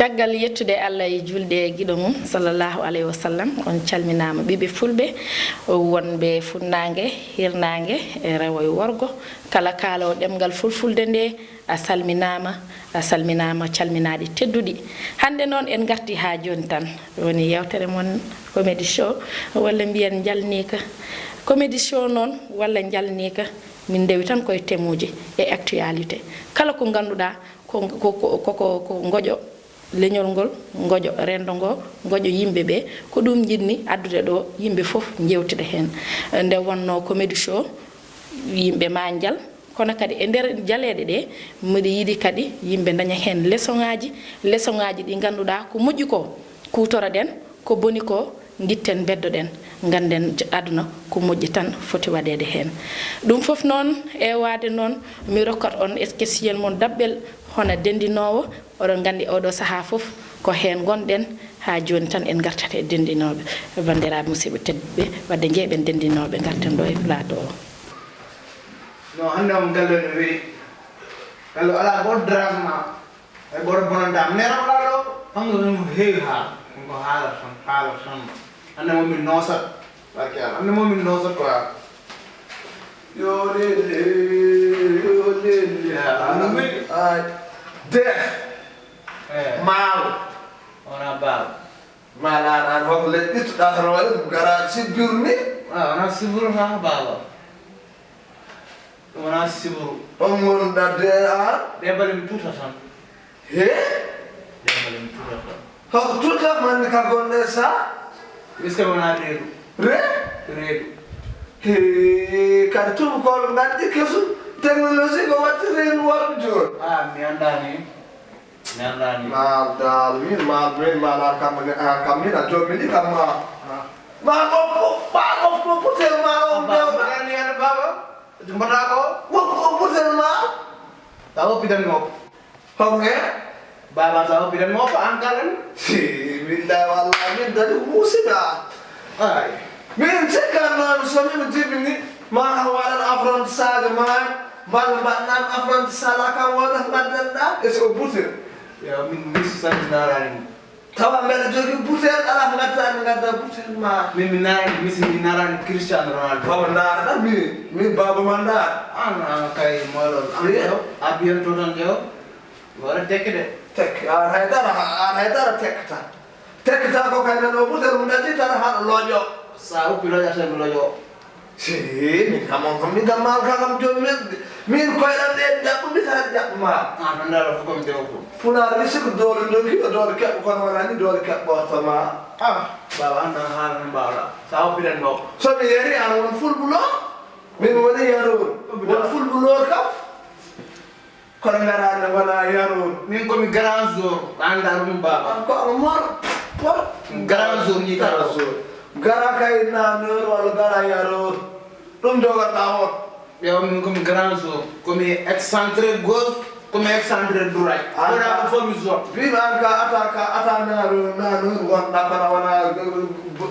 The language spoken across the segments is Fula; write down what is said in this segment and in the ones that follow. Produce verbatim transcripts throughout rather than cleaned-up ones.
Caggal yettude Allah e julde e giɗo mum, sallallahu alayhi wa sallam, on calminaama ɓiɓɓe fulɓe, wonɓe funnaange, hirnaange, e rewo e worgo, kala kaalawo ɗemngal fulfulde nde, a salminaama, a salminaama calminaaɗi tedduɗi. Hannde noon en ngarti haa jooni tan, woni yeewtere mon Comédie Show, walla mbiyen njalniika. Comédie Show noon, walla njalniika, min ndewi tan koye temuuji e actualité. Kala ko ngannduɗaa ko, ko, ko, ko, ko, ko ngoƴo leñol ngol, ngoƴo renndo ngo, ngoƴo yimɓe ɓe, ko ɗum njiɗmi addude ɗo, yimɓe fof njeewtida heen. Nde wonnoo Comédie Show, yimɓe maa njal, kono kadi e nder jaleeɗe ɗe, mbiɗa yiɗi kadi yimɓe ndaña heen leçon ŋaaji, leçon ŋaaji ɗi ngannduɗaa ko moƴƴi ko kuutoroɗen, ko boni ko ngitten, mbeddoɗen, ngannden j-, aduna ko moƴƴi tan foti waɗeede heen. Ɗum fof noon, ewaade noon, mi rokkat on spécial mon daɓɓel, hono denndinoowo, oɗon nganndi oɗo sahaa fof ko heen ngonɗen, haa jooni tan en ngartat e denndinooɓe. Banndiraaɓe musidɓe tedduɓe, wadde njeeɓen denndinooɓe, ngarten ɗo e plateau o. No, hannde on galle no weli. Galle alaa gooto dérangement. Hay gooto bonantaa. Neram alaa ɗo, hannde on mo heewi haala. Ko haala tan, haala tan. Hannde mo min noosat. Barke Allah. Hannde mo min noosat quoi. Yo lele, yo lele. Ay. Deex. Maal. Wona baal. Maal aan, aan hoko leƴƴittuɗaa tan waɗi ɗum gara sibbirni. A wona sibburu ha baaba. Ɗum wona sibburu. On ngonɗa de aan. Ɗe bale mi tuta tan. He? Ɗe bale mi tuta tan. Hoko tuta manni ka gonɗe sa? Est-ce que wona reedu? Re? Reedu. He, kadi tubakooɓe nganndi kesu technologie ko watti reedu worɓe jooni. A mi anndaani. Maal daal, min maal, min maal, an kam, an kam, min a jommi ni kam ma. Ma woppu, ma woppu, butel ma on. Baba, mbaɗani hannde baba. Mbaɗa ko? Woppu, butel ma. Sa woppitan mi woppu. Hom he? Baba, sa woppitan mi woppu, an kalen. Si, billahi wallahi, min dadi musiba. Ay. Min cikkanno mi so min jibini, ma kam waɗan apprentissage ma, mbal mbaɗnan apprentissage la kam wona mbaɗnan ɗa, e so butel. Yo min misi sani narani mo. Tawa mbeɗa jogii butel, alaa ko ngaddataa mi ngadda butel ma. Min mi narani Messi, mi narani Cristiano Ronaldo. Baaba ndaarɗa min, min baaba ma ndaar. An, an kay moolol. An ƴeew, a biyanto tan ƴeew. Wara tekki de. Tekki, an hay dara, an hay dara tekkata. Tekkata ko kay nano butel mum ngaddi tan haɗa looƴo. Sa uppi looƴa tan mi looƴo. Si, min kam on kam, min kam maal ka kam jooni min, min koyɗam ɗe jaɓɓumi tan jaɓɓuma. An tan dara fof komi dewo fof. Pulaar wi siko doole ndonki o doole keɓɓo kono wonani doole keɓɓorto ma. Ah, baba an tan haala no mbawɗa. Sa oppitan mawɗo. So mi yari an won fulɓulo, min woni yaroor. Won fulɓulo kam. Kono ngaraande wona yaroor. Min komi grand jour, a anndaa ɗum baaba. Ko a mor, mor. Grand jour ni kala. Grand jour. Gara kay naneur walla gara yaroor. Ɗum jogoɗaa on. Ɓeewa min komi grand jour. Komi excentré gauche, komi excentré droite. Wona ko fof mi jour. Wiima an ka ata ka ata naneur naneur wonɗa kono wona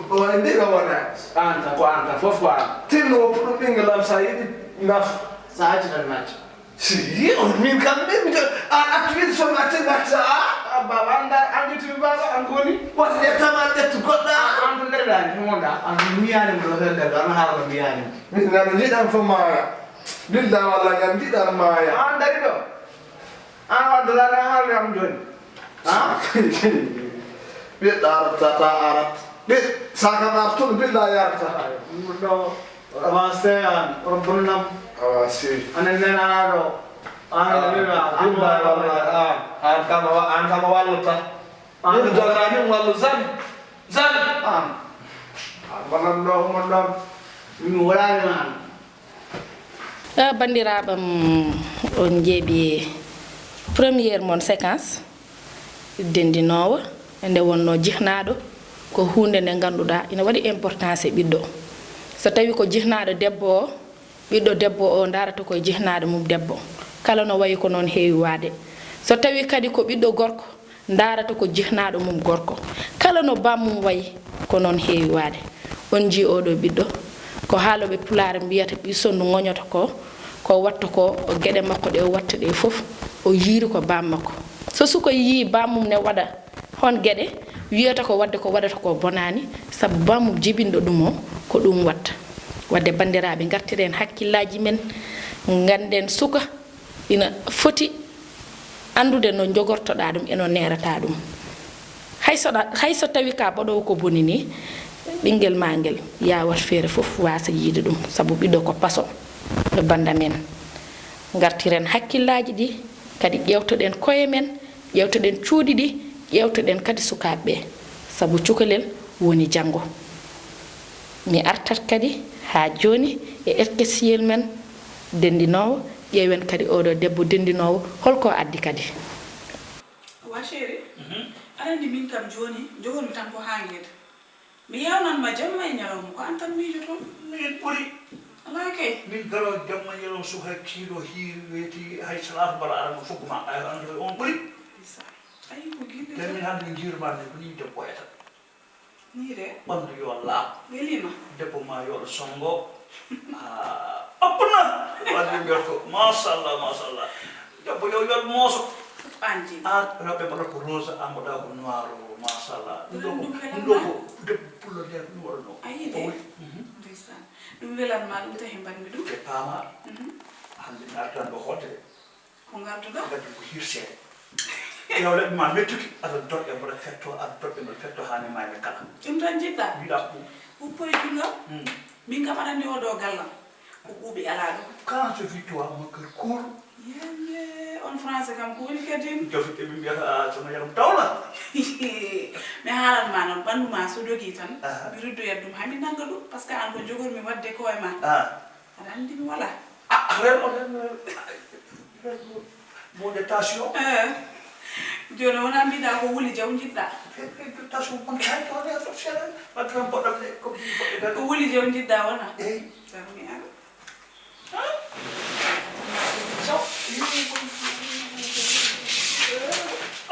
wona ndi ka wona. An ka ko an ka fof ko an. Tinno woppu ɗum ɓinngel am sa yiɗi nafa. Sa acci tan mi acca. Si, on min kam min mi an activité so mi acci mi acca a. A baba an da an jotimi baba an koni. Wata ƴettama an ƴettu goɗɗa. An to nder dani to wonda an miyani mo do nder dani an haala miyani. Min ngam jiɗan fof maaya. Billa walla ngam jiɗan maaya. An dari ɗo. An waddorani haalde am jooni. Ha? Ɓiɗɗo arata ta arat. Ɓiɗ saka ma tun billa yarata. Ɗo avancé an oto bonnam. Avancé. Anen nen ana ɗo. An ɓiɗɗo walla an an kama an kama wallata. Min jogani wallu zan. Zan. An. An banan ɗo mon ɗon. Min wolaani ma an. Ah, banndiraaɓe am, on njeeɓi première mon séquence denndinoowo, nde wonnoo jihnaaɗo, ko huunde nde ngannduɗaa ina waɗi importance e ɓiɗɗo. So tawii ko jihnaaɗo debbo o, ɓiɗɗo debbo o ndaarata koye jihnaaɗo mum debbo, kala no wayi ko noon heewi waade. So tawii kadi ko ɓiɗɗo gorko, ndaarata ko jihnaaɗo mum gorko. Kala no bammum wayi, ko noon heewi waade. On njii oɗo ɓiɗɗo, ko haalooɓe pulaar mbiyata ɓiy sonndu ŋoñoto ko, ko watta ko geɗe makko ɗe o watta ɗe fof, o yiiri ko bammakko. So suka yii bammum ne waɗa Oon geɗe wiyata ko waɗde ko waɗata ko bonaani, sabu bammum jibinɗo ɗum o ko ɗum waɗta. Waɗde banndiraaɓe, ngartiren hakkillaaji men, ngannden suka ina foti anndude no jogortoɗaa ɗum e no neerataa ɗum. Hay so ɗa-, hay so tawii ka ɓooɗoowo ko boni nii, ɓinngel maa ngel yaawat feere fof waasa yiyde ɗum, sabu ɓiɗɗo ko paso, ɗo bannda men. Ngartiren hakkillaaji ɗi, kadi ƴeewtoɗen koye men, ƴeewtoɗen cuuɗi ɗi, ƴeewtoɗen kadi sukaaɓe ɓe, sabu cukalel woni janngo. Mi artat kadi haa jooni e eskesiyel men denndinoowo, ƴeewen kadi oɗo debbo denndinoowo, hol ko addi kadi? Wa chéri, aɗa anndi min kam jooni, njogormi tan ko haa ngeeda. Mi yewnan ma jamma e ñalawma, ko aan tan miijoton. Miin ɓuri. Alaa kay. Min garoojo jamma e ñalawma, suka kiiɗo hiiri weeti, hay salaatu mbaɗa aɗa ma fuggu ma, ay, aan kay on ɓuri. Ndeysaan. Ayi, ko gille. Te tan. Min hannde mi jiirma nde ko nii debbo eta. Nii de. Ɓanndu yo laaɓ. Welii ma. Debbo ma yo ɗo sonngo. Ah, appana. Waɗi mbiyat ko, machallah, machallah. Debbo yo yol mooso. Fof aan jeyi. Aan rewɓe mbaɗa ko rose, aan mbaɗa ko noir, machallah. Ɗum ɗo ko, ɗum ɗo ko debbo pullo nder ɗum waɗanoo. A yii de? O wi, mhm. Ndeysaan. Ɗum welan ma, ɗum tahi mbaɗmi ɗum. Te paama, mhm, hannde mi artan ɗo hootde de. Ko ngarduɗaa? Ngaddi ko hirseede. Yo leɓɓe ma mettuki, aɗa doƴƴa mbaɗa fetto, aɗa doƴƴa mbaɗa fetto haa ne maa ne kala. Ɗum tan njiɗɗaa? Mbiɗa ko. Uppo e junngo. Hmm. Min kam aɗa anndi oo ɗoo gallam. Ko ɓuuɓi alaa ɗum. Quand je vis toi, mon cœur court. Yee, yee, on français kam ko woni kadi? Jofi ɓe min mbiyata, ah, sono yaram tawla. Mi haalan ma noon, ɓanndu ma so dogii tan, aha, mi ruddoyat ɗum, haa mi nannga ɗum, parce que aan ko njogormi waɗde ko e ma. Ah. Aɗa anndi mi walaa. Ah, reen o, reen o, reen o. Mode tension. Eh. Jooni wonaa mbiɗa ko wuli jaw njiɗɗaa. Reen o, tension, mon kay to, reen o, seeɗa. Wadde tan boɗɗam ne, ko mbiɗi boɗɗe kadi. Ko wuli jaw njiɗɗaa wonaa? Eey. Tan mi ara.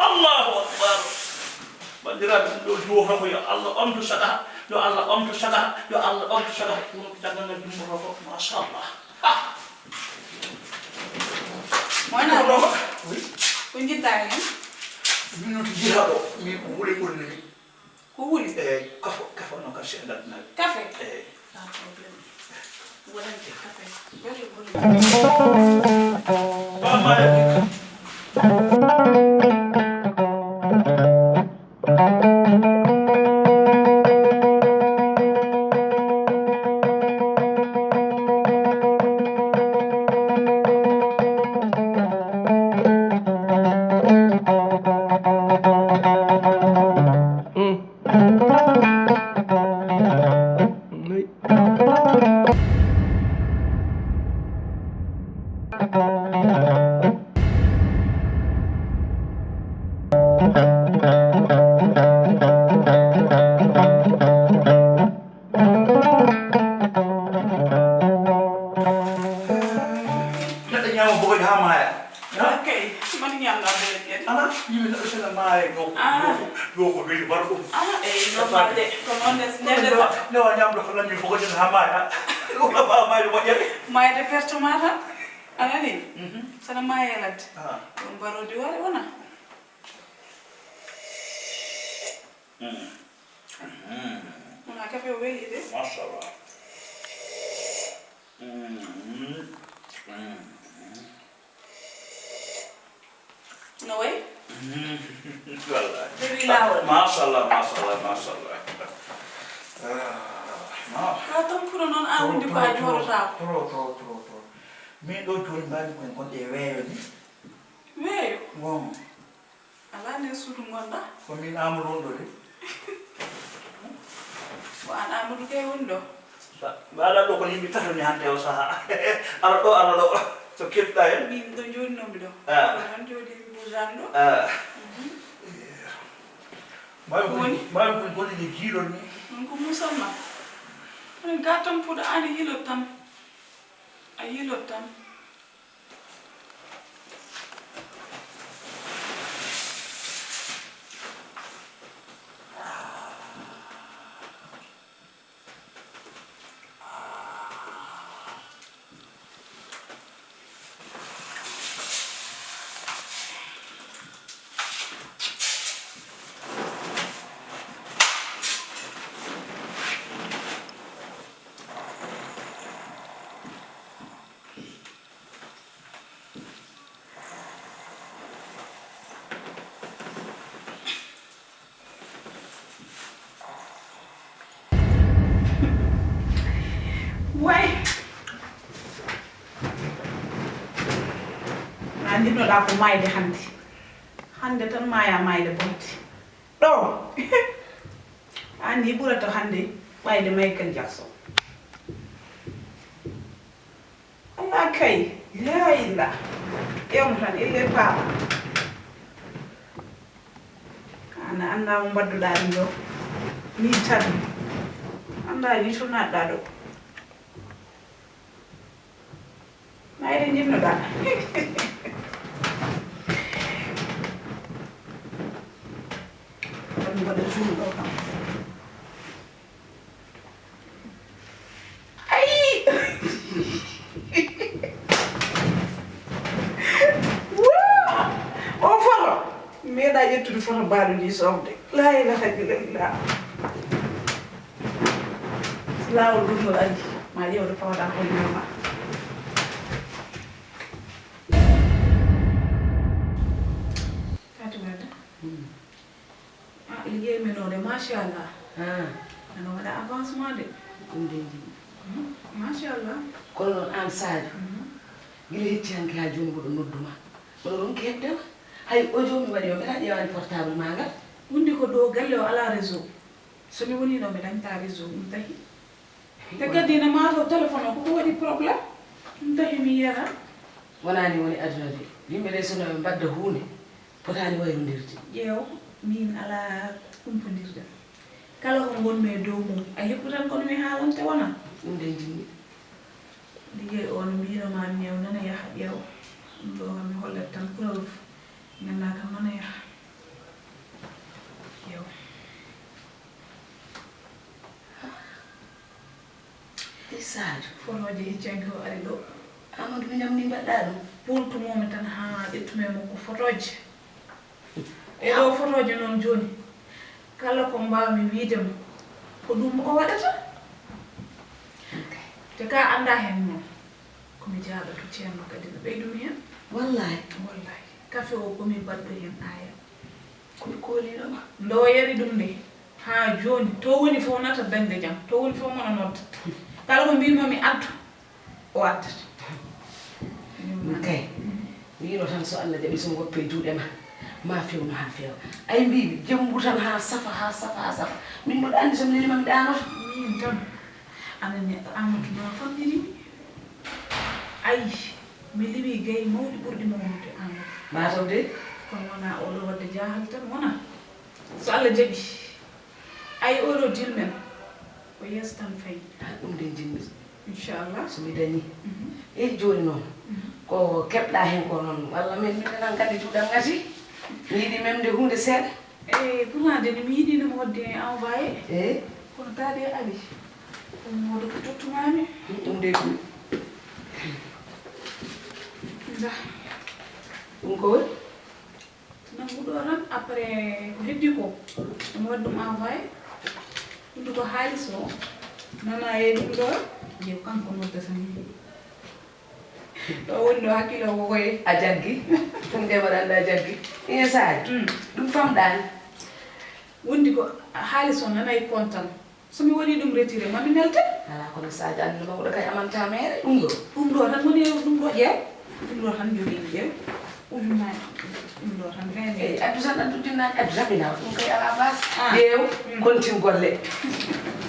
Allahu akbar. Banndiraaɓe, ɗum ɗo juwotoo ko yo Allah omtu sagaha, yo Allah omtu sagaha, yo Allah omtu sagaha. Ɗum ko janngal ngal jumbotoo ko, machallah. Ah! Wona ɗum. Oui. Ko njiɗɗaa heen? Min noon to jiitaa ɗo, min ko wuli ɓurni mi. Ko wuli? Eey, kafo, kafo noon kam seeɗa ngal. Kafe? Eey. Pas problème. Wonande kafe. Belɗo boni. Ba ma ya. Neɗɗo ñaama bogoje haa maaya. Ok, mbaɗi ñamɗo bogoje kadi. Ala, yimɓe neɗɗo sena maaya ɗo. Ah. Ɗo ko weli mbar ɗum. Ah, eyi, normal de. Ko noon de, nde de. Ndewa ñamɗo ko lanmi bogoje haa maaya. Ɗum ɗo ɓaawa maayde moƴƴere. Maayde pertement tan. A nani? Mhm. Sena maaya ladde. Ah. Ɗum mbaroodi ware wona. Mm. Mm. Wona kafe o weli de. Machallah. Mm. Mm. No wayi? Mm. Wallahi. Rewi laawol. Machallah, machallah, machallah. Ah, ma. Ka tampuɗo noon, a wondi ko a jooɗotaako. Trop, trop, trop, trop. Min ɗo jooni mbaɗi koye gonɗe e weeyo ni. Weeyo? Won. Alaa nder suudu ngonɗaa? Ko min Amadou woni ɗo de. Ko aan Amadou Gaye woni ɗo? Sa-, mbaɗa ɗo ko yimɓe tato ni hannde o sahaa. Ara ɗo, ara ɗo. So kettuɗaa heen. Min ɗo njooɗinoomi ɗo. Ah. Ko noon jooɗi Bougane ɗo. Ah. Mhm. Mbawi ko, woni? Mbawi ko goni e jiilol ni. Ɗum ko musamma. Ɗum ka tampuɗo aan a yiilot tan. A yiilot tan. A njiɗnoɗaa ko maayde hannde. Hannde tan maayaa maayde bonde. Ɗo! Aan ni ɓurata hannde ɓayde Michael Jackson. Alaa kay, laa ilaa. Ƴeewmo tan, elle paama. Aan a anndaa mo mbaɗduɗaa ɗum ɗo. Nii tan. Anndaa ni to naatɗaa ɗo. Na eɗen njiɗnoɗaa. Tan mbaɗa juum ɗo kam. Ayi! Woo! O foto! Mi meeɗaa ƴettude foto mbaɗo ni sofde. Laa ilaaha illallah. Si laawol ɗum no ari, ma ƴeewde pawaɗaa ko ñaama. Fatimata. Hmm. Ah, liggéey men o de, machallah. Ah. Ano waɗa avancement de. Ɗum de njiɗmi. Hmm, machallah. Kono noon aan Sadio, hmm, gila hecci hanki haa jooni mboɗo noddu ma. Mboɗo ronki heɓde ma. Hay audio mi waɗi o, mbeɗa ƴeewani portable ma ngal. Hundi ko ɗo galle o alaa réseau. So mi wonii ɗo mi dañta réseau, ɗum tahi. Te kadi ina maa to téléphone o koko waɗi problème. Ɗum tahi mi yiyata. Wonaa ni woni aduna de. Yimɓe de so no ɓe mbadda huunde, potaani wayrondirde. Ƴeew, miin alaa kumpondirde. Kala ko ngonmi e dow mum, a heɓu tan kono mi haalante wona. Ɗum de njiɗmi. Liggey o no mbiyno ma mi o nana yaha ƴeew. Ɗum ɗo kam mi hollat tan preuve. Nganndaa kam nana yaha. Ƴeew. Hey, Sadio. Fotooji hecci hanki o ari ɗo. Amadou, miñam ni mbaɗɗa ɗum? Pultumomi tan haa ƴettumi e makko fotooji. E ɗo fotooji noon jooni, kala ko mbaawmi wiyde mo, ko ɗum o waɗata. Ok. Te ka anndaa heen noon, ko mi jaaɓato ceerno kadi no ɓeydumi heen. Wallaay. Wallaay. Kafe o ko min mbaɗɗo heen aaya. Ko mi kooliiɗo ma. Nde o yari ɗum nde, haa jooni, to woni fof nata dañde jam, to woni fof mona nodda. Kala ko mbiymi mi addu, o addata. Ɗum kay, mi wiino tan so Allah jaɓi so mi woppe e juuɗe ma, ma fewnu haa feewa. Ay mbiimi, jembu tan haa safa, haa safa, haa safa. Min mboɗo anndi so mi leli ma mi ɗaanoto. Min tan, anani Amadou no famɗiri mi. Ay, mi liwii gayi mawɗi ɓurɗi mawnude Amadou. Mataw de? Kono wonaa oɗo waɗde jaahal tan, wonaa. So Allah jaɓi, ay oɗo dil men, ko yeeso tan fayi. Ah, ɗum de njiɗmi. Inchallah. So mi dañi. Mhm. Eyi, jooni noon, mhm, ko keɓɗa heen ko noon, walla min, min nan kadi juuɗam ngati. Mi yiɗi memde huunde seeɗa. Eyi, pourtant de, mi yiɗino mo waɗde envoyé. Eyi. Kono taade ari. Ɗum wooda ko tottumaami. Ɗum de ɗum. Nda. Ɗum ko woni? Nangu ɗo tan, après ko heddi ko, mi waɗi ɗum envoyé. Ɗum ko haalis o, nana e ɗum ɗo, je kanko noddata ni. Ɗo woni ɗo hakkille o ko koye. A jaggi, ɗum de mbaɗa annda a jaggi. Ine Sadio, mm, ɗum famɗaani. Wondi ko haalis o nana e compte am. So mi waɗii ɗum retiré, ma mi nelte. Alaa kono Sadio, anndi no mawɗo kay amanta meere, ɗum ɗo. Ɗum ɗo tan woni, ɗum ɗo ƴeew. Ɗum ɗo tan jogii mi ƴeew. Ujunnaji. Ɗum ɗo tan vingt mille. Eyi, addu tan, addu jinnaji, addu tan ina. Ɗum kay alaa baas. Ah. Ƴeew, mm, kontin golle.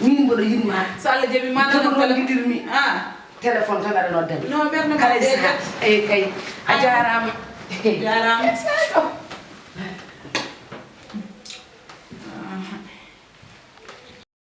Min mboɗo yiɗ ma. So Allah jaɓi ma. Jogo tan noon tele-, ngidirmi. Ah. Téléphone tan aɗa nodda mi. No, ɓerɗe ma kala e sahaa. Eyi kay. A, ah, jaaraama. Jaaraama.